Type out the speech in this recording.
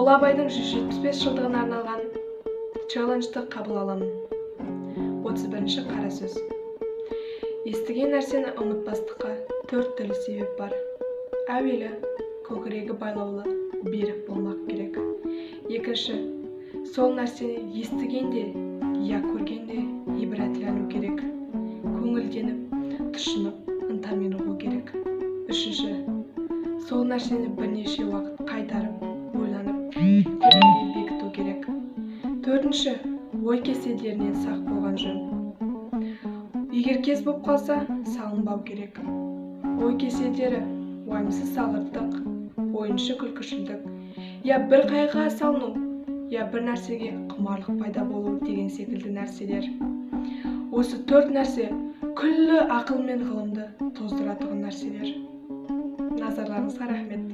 Ұлы Абайдың 175 жылдығына арналған челленджді қабыл аламын. 31-ші қара сөз. Естіген нәрсені ұмытпастыққа төрт түрлі себеп бар. Әуелі, көкірегі байлаулы, берік болмақ керек. Екінші, сол нәрсені естігенде, я көргенде ғибратлану керек. Көңілденіп, тұшынып, ынтамен ұғу керек. Үшінші, сол нәрсені бірнеше уақыт қайтарып, ойланып, көңілге бекіту керек. Төртінші, ой кеселдерінен сақ болған жөн. Егер кез боп қалса, салынбау керек. Ой кеселдері уайымсыз салғырттық, ойыншы күлкішілдік, я бір қайғыға салыну, я бір нәрсеге құмарлық пайда болу деген секілді нәрселер. Осы төрт нәрсе күллі ақыл мен ғылымды тоздыратұғын нәрселер. Назарларыңызға рахмет.